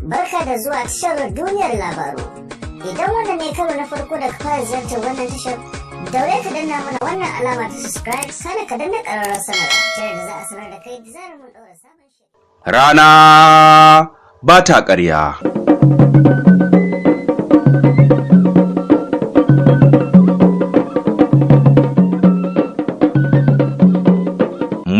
Barka da zuwa tashar Duniyar Labaru. Idan wannan ne karo na farko da ka fara ziyartar wannan tashar, daure ka danna mana wannan alama ta subscribe, kana ka danna ƙararrawar sanarwa ta yadda za a sanar da kai da zarar mun ɗora sabon shiri. Rana ba ta ƙarya.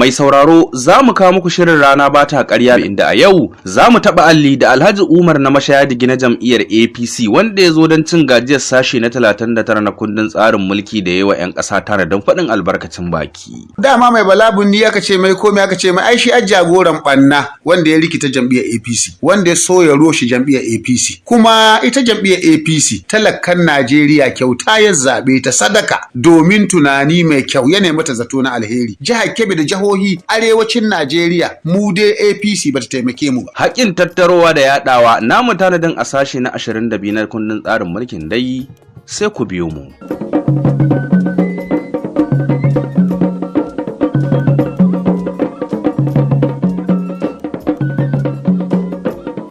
Mai sauraro, za mu kawo muku shirin Rana ba ta ƙarya, inda a yau za mu taɓa alli da Alhaji Umar na Mashayadigi na jam'iyyar APC, wanda ya zo don cin gajiyar sashe na 39 na kundin tsarin mulki da yawa 'yan ƙasa tara don faɗin albarkacin baki. Dama Mai Mala Buni aka ce mai komai, aka ce mai ai shi a jagoran banna wanda ya rikita jam'iyyar APC, wanda ya so ya roshe jam'iyyar APC. Kuma ita jam'iyyar APC, talakan Najeriya kyauta ya zaɓe ta sadaka domin tunani mai kyau, ya nemi ta zato na alheri. Jihar Kebbi da jihohi arewacin Najeriya, mu dai APC bata taimake mu ba. Haƙƙin tattarowa da yaɗawa namu tanadin a sashe na 22 na kundin tsarin mulkin dai, sai ku biyo mu.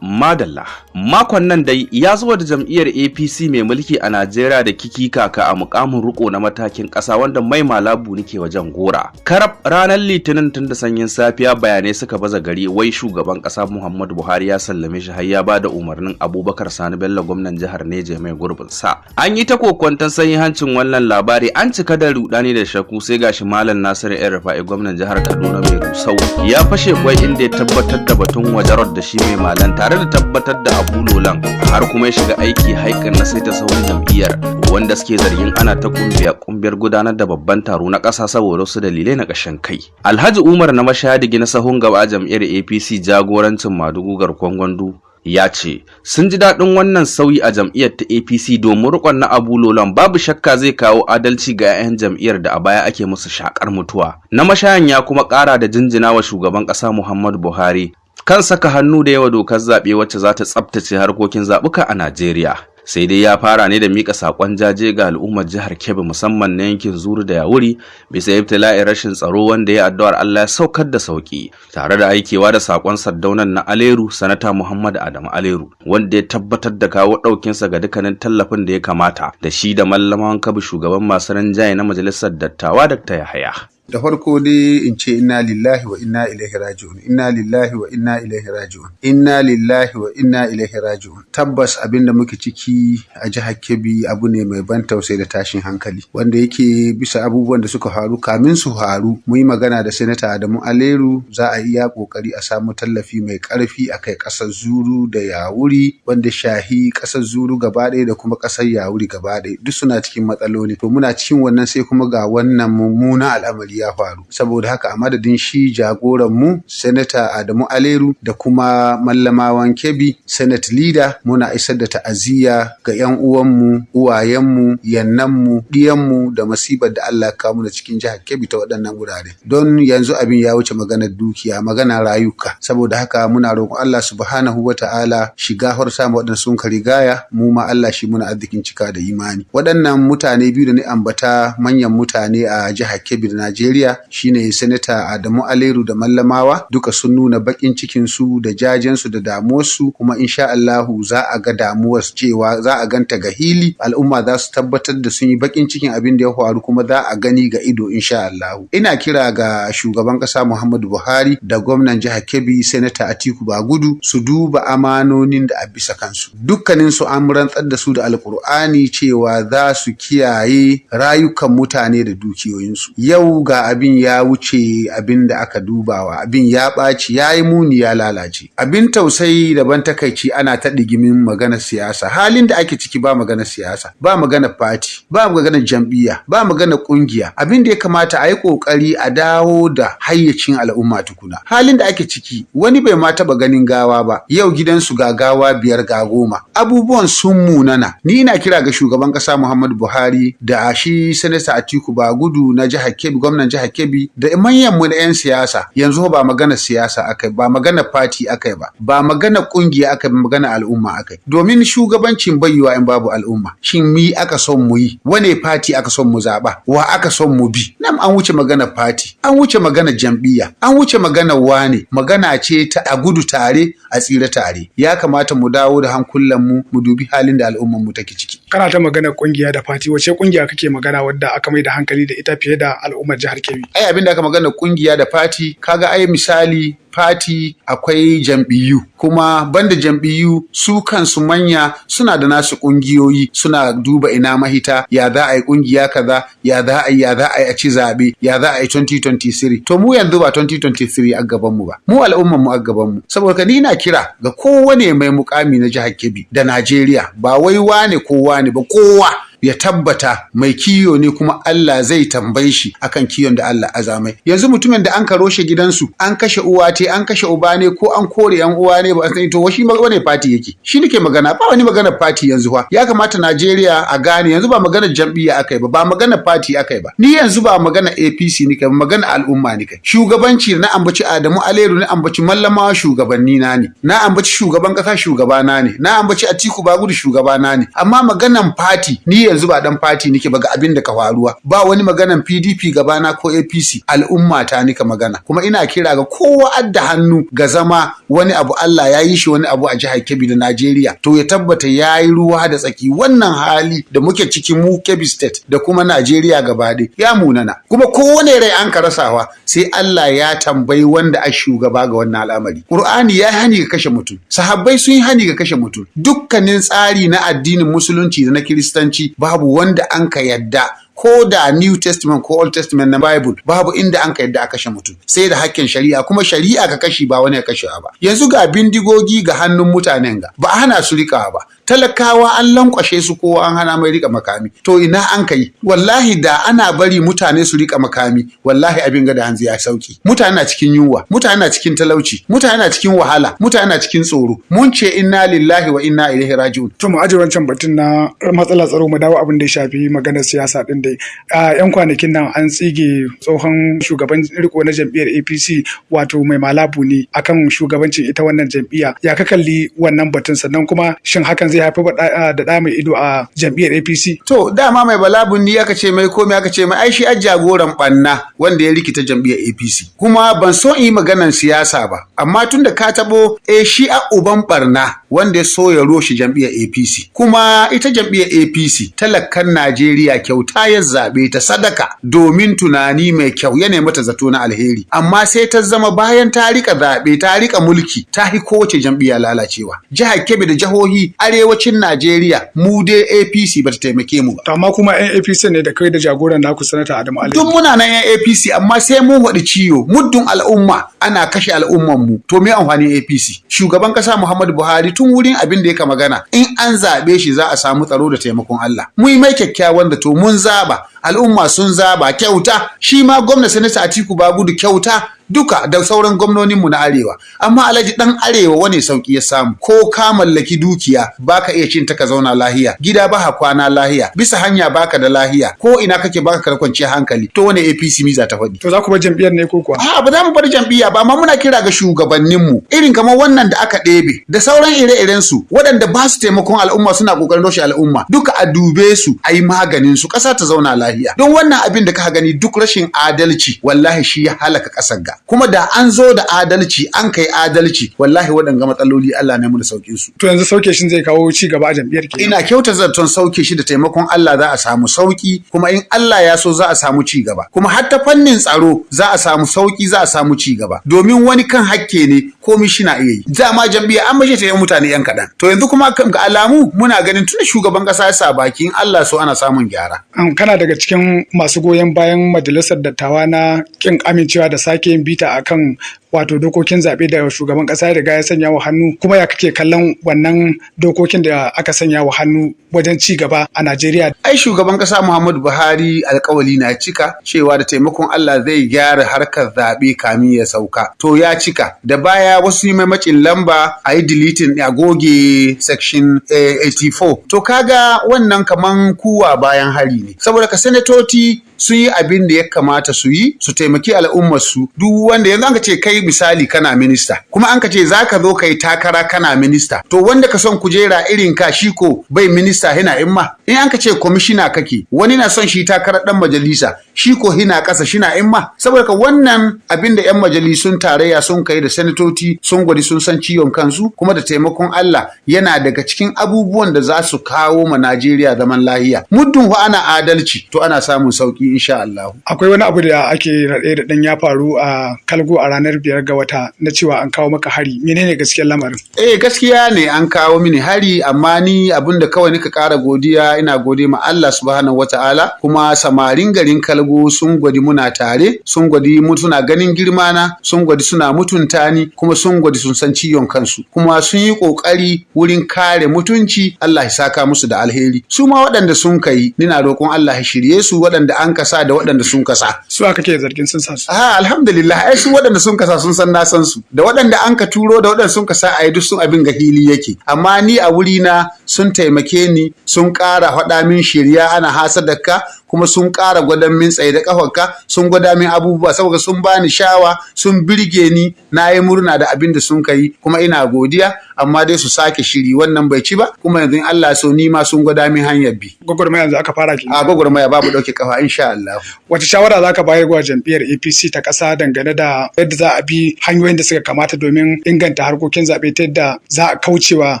Madalla. Makon nan dai ya zo da jam'iyyar APC mai mulki a Najeriya da kiki kaka a mukamin riko na matakin ƙasa wanda Mai Mala Buni ke wajen gora. Karab ranar Litinin, tun da sanyin safiya, bayanai suka baza gari wai shugaban ƙasa Muhammadu Buhari ya sallame shi, har ya ba da umarnin Abubakar Sani Bello, gwamnan jihar Neja, mai gurbin sa. An yi ta kokwanton hancin wannan labari, an cika da rudani da shakku, sai gashi Malam Nasiru El Rufa'i, gwamnan jihar Kaduna mai rusau, ya fashe kwai, inda ya tabbatar da batun wajarot da shi Mai Malan, tare da tabbatar da Abu Lolan, har kuma ya shiga aiki haikan na saita sauran jam'iyyar wanda suke zargin ana ta kumbiya kumbiyar gudanar da babban taro na ƙasa saboda wasu dalilai na ƙashin kai. Alhaji Umar na Mashadigi na sahun gaba a jam'iyyar APC jagorancin Madugu Garkon Gwandu ya ce sun ji daɗin wannan sauyi a jam'iyyar ta APC, domin rikon na Abu Lolan babu shakka zai kawo adalci ga 'ya'yan jam'iyyar da a baya ake musu shakar mutuwa. Na Mashayan ya kuma ƙara da jinjina wa shugaban ƙasa Muhammadu Buhari kan saka hannu da yawa dokar zaɓe wacce za ta tsabtace harkokin zaɓuka a Najeriya. Sai dai ya fara ne da mika saƙon jaje ga al'ummar jihar Kebbi, musamman na yankin Zuru da Yawuri, bisa ibtila'in rashin tsaro, wanda ya addu'ar Allah ya saukar da sauki, tare da aikewa da saƙon sardaunan na Aleru, Sanata Muhammad Adamu Aleru, wanda ya tabbatar da kawo ɗaukinsa ga dukkanin tallafin da ya kamata da shi da Mallaman Kabi, shugaban masu rinjaye na majalisar dattawa, Dr. Yahaya. Da farko dai in ce inna lillahi wa inna ilaihi raji'un, inna lillahi wa inna ilaihi raji'un, inna lillahi wa inna ilaihi raji'un. Tabbas abin da muke ciki a jihar Kebbi abu ne mai ban tausayi da tashin hankali, wanda yake bisa abubuwan da suka faru. Kamin su faru mu yi magana da Sanata Adamu Aleru, za a iya kokari a samu tallafi mai karfi a kai kasar Zuru da Yawuri, wanda shahi kasar Zuru gaba ɗaya da kuma kasar Yawuri gaba ɗaya, duk suna cikin matsaloli. To muna cikin wannan, sai kuma ga wannan mummunan al'amari ya faru. Saboda haka, a madadin shi jagoran mu Sanata Adamu Aleru da kuma Mallamawan Kebbi, Senate Leader, muna isar da ta'aziyya ga yan uwanmu, uwayenmu, yannanmu, diyanmu da masibar da Allah ya kawo mu cikin jihar Kebbi ta waɗannan wurare, don yanzu abin ya wuce maganar dukiya, maganar rayuka. Saboda haka muna roƙon Allah subhanahu wa ta'ala shi gafarta mu waɗanda sun rigaya mu, ma Allah shi muna arzikin cika da imani. Waɗannan mutane biyu da ni ambata, manyan mutane a jihar Kebbi da Najeriya, shine Sanata Adamu Aleru da Mallamawa, duka sun nuna bakin cikin su da jajen su da damuwar su, kuma insha Allahu za a ga damuwar cewa za a ganta ga hili. Al'umma za su tabbatar da sun yi bakin cikin abin da ya faru, kuma za a gani ga ido insha Allahu. Ina kira ga shugaban kasa Muhammadu Buhari da gwamnan jihar Kebbi, Sanata Atiku Bagudu, su duba amanonin da a bisa kansu. Dukkanin su an rantsar da su da Alkur'ani cewa za su kiyaye rayukan mutane da dukiyoyinsu. Yau ga abin ya wuce abin da aka dubawa, abin ya ɓaci, ya yi muni, ya lalace. Abin tausayi da ban takaici, ana ta ɗigimin maganar siyasa. Halin da ake ciki, ba maganar siyasa, ba maganar party, ba maganar jam'iyya, ba maganar ƙungiya. Abin da ya kamata a yi ƙoƙari a dawo da hayyacin al'umma tukuna. Halin da ake ciki, wani bai ma taɓa ganin gawa ba, yau gidansu ga gawa biyar, ga 10. Abubuwan sun munana. Ni ina kira ga shugaban ƙasa Muhammadu Buhari da shi Sanata Atiku Bagudu na jihar Kebbi, gwamnan Gwamnan jihar Kebbi da manyan mu na 'yan siyasa, yanzu ba magana siyasa akai ba, magana party akai ba, ba magana kungiya akai ba, magana al'umma akai. Domin shugabancin bayyuwa in babu al'umma. Shin mi aka son mu yi? Wane party aka son mu zaba? Wa aka son mu bi? Nan an wuce magana party, an wuce magana jam'iyya, an wuce magana wane, magana ce ta a gudu tare a tsira tare. Ya kamata mu dawo da hankulan mu, mu dubi halin da al'umman mu take ciki. Kana ta magana kungiya da party, wace kungiya kake magana wadda aka mai da hankali da ita fiye da al'ummar jihar Kebbi? Ai abin da aka magana kungiya da party, kaga ai misali party akwai jam'iyyu, kuma banda jam'iyyu su kansu manya suna da nasu kungiyoyi, suna duba ina mahita, ya za a yi kungiya kaza, ya za a yi, ya za a yi a ci zaɓe, ya za a yi 2023. To mu yanzu ba 2023 a gaban mu ba, mu al'umman mu a gaban mu. Saboda ni na kira ga kowane mai mukami na jihar Kebbi da Najeriya, ba wai wane ko wane ba, kowa ya tabbata mai kiyo ne, kuma Allah zai tambaye shi akan kiyon da Allah azamai. Yanzu mutumin da an ka roshe gidansu, an kashe uwa te, an kashe uba ne, ko an kore yan uwa ne, ba san to shi wane party yake. Shi nake magana, ba wani magana party. Yanzu fa ya kamata Najeriya a gane, yanzu ba magana jam'iyya akai ba, ba magana party akai ba. Ni yanzu ba magana APC nake ba, magana al'umma nake. Shugabanci na ambaci Adamu Aleru, na ambaci Mallamawa, shugabanni na ne, na ambaci shugaban kasa, shugabana ne, na ambaci Atiku Bagudu, shugabana ne. Amma maganan party, ni yanzu ba dan party nike ba. Ga abin da ka faruwa, ba wani maganan PDP gabana ko APC, al'umma ta nika magana. Kuma ina kira ga kowa adda hannu ga zama wani abu, Allah ya yi shi wani abu a jihar Kebbi da Najeriya, to ya tabbata ya yi ruwa da tsaki. Wannan hali da muke ciki mu Kebbi State da kuma Najeriya gaba ɗaya ya munana, kuma kowane rai an ka rasawa sai Allah ya tambayi wanda a shugaba ga wannan al'amari. Qur'ani ya hani ga kashe mutum, sahabbai sun yi hani ga kashe mutum, dukkanin tsari na addinin Musulunci da na Kiristanci babu wanda an ka yadda, ko da New Testament ko Old Testament na Bible, babu inda an ka yadda a kashe mutum sai da hakkin shari'a, kuma shari'a ka kashi, ba wani ya kashewa ba. Yanzu ga bindigogi ga hannun mutanen, ga ba a hana su rikawa ba, talakawa an lankwashe su, kowa an hana mai rika makami. To ina an kai? Wallahi da ana bari mutane su rika makami, wallahi abin ga da hanzu ya sauki. Mutane na cikin yunwa, mutane na cikin talauci, mutane na cikin wahala, mutane na cikin tsoro. Mun ce inna lillahi wa inna ilaihi raji'un. To mu aje wancan batun na matsalar tsaro, mu dawo abin da ya shafi maganar siyasa din dai. A yan kwanakin nan an tsige tsohon shugaban riko na jam'iyyar APC, wato Mai Mala Buni, akan shugabancin ita wannan jam'iyya. Ya ka kalli wannan batun? Sannan kuma shin hakan zai haifar da ɗa mai ido a jam'iyyar APC? To dama Mai Mala Buni aka ce mai komai, aka ce mai ai shi a jagoran banna wanda ya rikita jam'iyyar APC. Kuma ban so in yi maganan siyasa ba, amma tun da ka tabo, eh, shi a uban barna wanda ya so ya roshe jam'iyyar APC. Kuma ita jam'iyyar APC, talakan Najeriya kyauta ya zaɓe ta sadaka domin tunani mai kyau, ya nemi ta zato na alheri. Amma sai ta zama bayan ta rika zaɓe, ta rika mulki, ta hi kowace jam'iyya lalacewa. Jihar Kebbi da jihohi arewacin Najeriya, mu dai APC bata taimake mu ba. To amma kuma yan APC ne da kai da jagoran naku, Sanata Adamu Ali. Duk muna nan yan APC, amma sai mun faɗi ciwo, muddin al'umma ana kashe al'umman mu, to me amfanin APC? Shugaban kasa Muhammadu Buhari tun wurin abin da yake magana, in an zaɓe shi za a samu tsaro da taimakon Allah. Mu yi mai kyakkyawan da to mun zaba, al'umma sun zaba kyauta, shi ma gwamna Sanata Atiku Bagudu kyauta, duka da sauran gwamnoninmu na arewa. Amma alhaji dan arewa wani sauki ya samu? Ko ka mallaki dukiya, baka iya cin ta ka zauna lahiya, gida ba kwana lahiya, bisa hanya baka da lahiya, ko ina kake baka da kwanciyar hankali. To wani APC miza ta faɗi? To za ku bar jam'iyyar ne ko kuwa? A ba za mu bar jam'iyya ba, amma muna kira ga shugabanninmu irin kamar wannan da aka ɗebe da sauran ire-iren su waɗanda ba su taimakon al'umma, suna kokarin roshe al'umma, duka a dube su a yi maganin su, ƙasa ta zauna lahiya. Don wannan abin da ka gani duk rashin adalci, wallahi shi ya halaka ƙasar ga. Kuma da an zo da adalci, an kai adalci, wallahi waɗanga matsaloli Allah ne mu da saukin su. To yanzu sauke shin zai kawo ci gaba a jam'iyyar ke? Ina kyauta zaton sauke shi da taimakon Allah za a samu sauki, kuma in Allah ya so za a samu ci gaba, kuma har ta fannin tsaro za a samu sauki, za a samu ci gaba, domin wani kan hakke ne komai shi na iya yi. Dama jam'iyya an mace ta yan mutane yan kaɗan. To yanzu kuma ga alamu muna ganin tun shugaban ƙasa ya sa baki, in Allah so ana samun gyara. Kana daga cikin masu goyon bayan majalisar dattawa na kin amincewa da sake yin bita akan wato dokokin zaɓe da shugaban ƙasa ya riga ya sanya wa hannu. Kuma ya kake kallon wannan dokokin da aka sanya wa hannu wajen ci gaba a Najeriya? Ai shugaban ƙasa Muhammadu Buhari alƙawali na cika cewa da taimakon Allah zai gyara harkar zaɓe kamin ya sauka. To ya cika da baya. baya wasu yi mai macin lamba a yi deleting, a goge section 84. To kaga wannan kaman kuwa bayan hari ne, saboda ka sanatoci sun yi abin da ya kamata su yi, su taimaki al'ummarsu. Duk wanda yanzu an ka ce kai misali kana minista, kuma an ka ce za ka zo ka yi takara kana minista, to wanda ka son kujera irin ka, shi ko bai minista hina in ma in an ka ce kwamishina kake, wani na son shi takarar dan majalisa, shi ko hina kasa shina in ma. Saboda ka wannan abin da yan majalisun tarayya sun kai da sanatoci, sun gwadi sun san ciwon kansu, kuma da taimakon Allah yana daga cikin abubuwan da za su kawo ma Najeriya zaman lahiya. Muddin ana adalci, to ana samun sauki insha Allah. Akwai wani abu da ake raɗe da ɗan ya faru a Kalgo a ranar 5 ga wata na cewa an kawo maka hari. Menene gaskiyar lamarin? Eh, gaskiya ne an kawo mini hari, amma ni abin da kawai nika ƙara godiya, ina gode ma Allah subhanahu wata'ala, kuma samarin garin Kalgo sun gwadi muna tare, sun gwadi mu suna ganin girma na, sun gwadi suna mutunta ni, kuma sun gwadi sun san ciwon kansu, kuma sun yi ƙoƙari wurin kare mutunci. Allah ya saka musu da alheri. Su ma waɗanda sun kai, nina roƙon Allah ya shirye su, waɗanda an kasa da waɗanda sun kasa. Su aka ke zargin sun sa su? Ah, alhamdulillah, ai su waɗanda sun kasa sun san na san su. Da waɗanda an ka turo da waɗanda sun kasa, ai duk sun abin ga hili yake. Amma ni a wuri na sun taimake ni, sun ƙara faɗa min shirya ana hasadarka, kuma sun ƙara gwadon min tsaye da ƙafarka, sun gwada min abubuwa, saboda sun bani shawa, sun birge ni, na yi murna da abin da sun kai, kuma ina godiya. Amma dai su sake shiri, wannan bai ci ba, kuma yanzu in Allah so ni ma sun gwada min hanyar bi. Gwagwarmaya yanzu aka fara kenan. A gwagwarmaya babu ɗauke kafa insha Allah. Wace shawara za ka bayar wa jam'iyyar APC ta ƙasa dangane da yadda za a bi hanyoyin da suka kamata domin inganta harkokin zaɓe, ta yadda za a kaucewa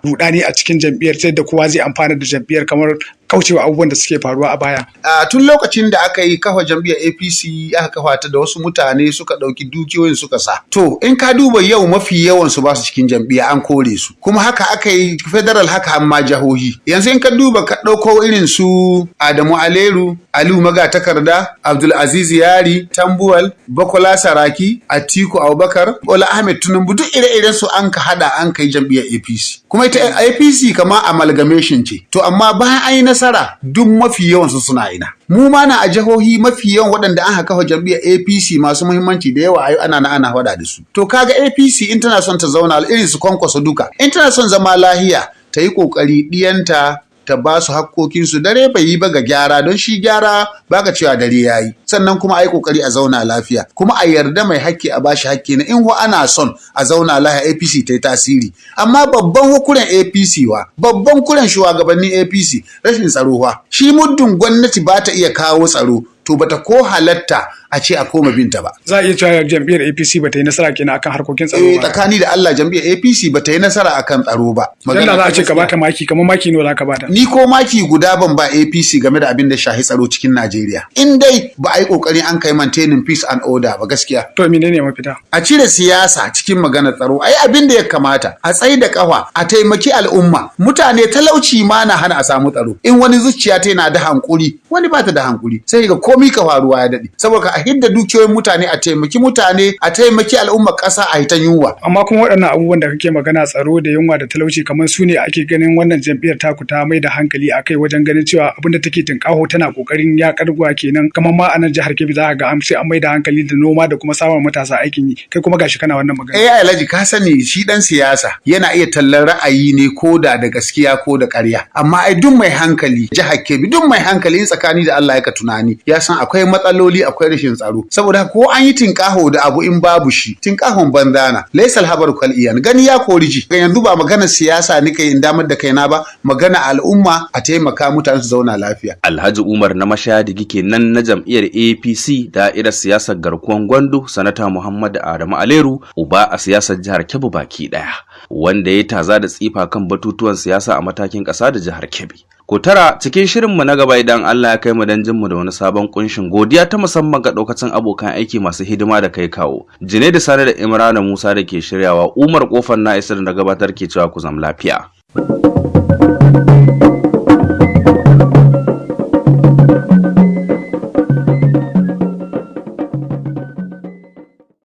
rudani a cikin jam'iyyar, ta yadda kowa zai amfana da jam'iyyar, kamar kaucewa abubuwan da suke faruwa a baya? A tun lokacin da aka yi kafa jam'iyyar APC, aka kafa ta da wasu mutane suka ɗauki dukiyoyin suka sa. To in ka duba yau, mafi yawan su ba su cikin jam'iyya, an kore su. Kuma haka aka yi federal, haka amma jihohi. Yanzu in ka duba ka ɗauko irin su Adamu Aleru, Aliyu Magatakarda, Abdulaziz Yari, Tambuwal, Bukola Saraki, Atiku Abubakar, Bola Ahmed Tinubu, duk ire-iren su an ka hada an kai jam'iyyar APC. Kuma ita APC kama amalgamation ce. To amma bayan an yi nasara, duk mafi yawan su suna ina? Mu ma na a jihohi, mafi yawan waɗanda an kafa jam'iyyar APC masu muhimmanci da yawa ana na ana faɗa da su. To kaga APC in tana son ta zauna, irin su Kwankwaso duka, in tana son zama lahiya, ta yi ƙoƙari ɗiyanta ta ba su hakkokinsu. Dare bai yi ba ga gyara, don shi gyara baka cewa dare ya yi. Sannan kuma a yi kokari a zauna lafiya, kuma a yarda mai hakki a bashi hakki na in ana son a zauna lafiya, APC ta yi tasiri. Amma babban hukuren APC wa, babban kuren shugabannin APC, rashin tsaro wa. Shi muddin gwamnati ba ta iya kawo tsaro, to bata ko halatta a ce a koma binta ba. Za a iya cewa jam'iyyar APC ba ta yi nasara kenan akan harkokin tsaro ba. Tsakani da Allah, jam'iyyar APC ba ta yi nasara akan tsaro ba. Dan da za a ce ka bata maki, kamar maki nawa za ka bata? Ni ko maki guda ban ba APC game da abin da shahi tsaro cikin Najeriya. In dai ba a yi kokarin an kai maintaining peace and order ba, gaskiya. To menene mafita? A cire siyasa cikin maganar tsaro, ai abin da ya kamata a tsayi da kafa, a taimaki al'umma. Mutane talauci ma na hana a samu tsaro. In wani zuciya ta yana da hankuri, wani ba ta da hankuri, sai ga komi ka faruwa ya daɗe. Saboda a hidda dukiyoyin mutane, a taimaki mutane, a taimaki al'ummar ƙasa, a hitan yunwa. Amma kuma waɗannan abubuwan da kake magana, tsaro da yunwa da talauci, kamar su ne ake ganin wannan jam'iyyar taku ta mai da hankali a kai wajen ganin cewa abin da take tinƙaho tana ƙoƙarin yaƙarwa kenan. Kamar ma a nan jihar Kebbi za ka ga an sai an mai da hankali da noma da kuma samun matasa aikin yi, kai kuma gashi kana wannan magana. Eh Alhaji, ka sani shi dan siyasa yana iya tallar ra'ayi ne ko da da gaskiya ko da ƙarya, amma ai duk mai hankali jihar Kebbi, duk mai hankali in tsakani da Allah ya ka tunani, ya san akwai matsaloli, akwai rashin tsaro. Saboda ko an yi tinƙaho da abu, in babu shi, tinƙahon banza na. Laisal habaru kal iyan, gani ya kori ji. Yanzu ba magana siyasa nika in damar da kaina ba, magana al'umma, a taimaka mutane su zauna lafiya. Alhaji Umar na Mashayadigi kenan na jam'iyyar APC, da'irar siyasar garkuwan Gwandu, Sanata Muhammad Adamu Aleru, uba a siyasar jihar Kebbi baki daya, wanda ya taza da tsifa kan batutuwan siyasa a matakin ƙasa da jihar Kebbi. Ku tara cikin shirinmu na gaba idan Allah ya kai mu dan jinmu da wani sabon kunshin. Godiya ta musamman ga daukacin abokan aiki masu hidima da kai kawo. Jine da Sani da Imrana Musa da ke shiryawa, Umar Kofar na isar da gabatar ke cewa ku zam lafiya.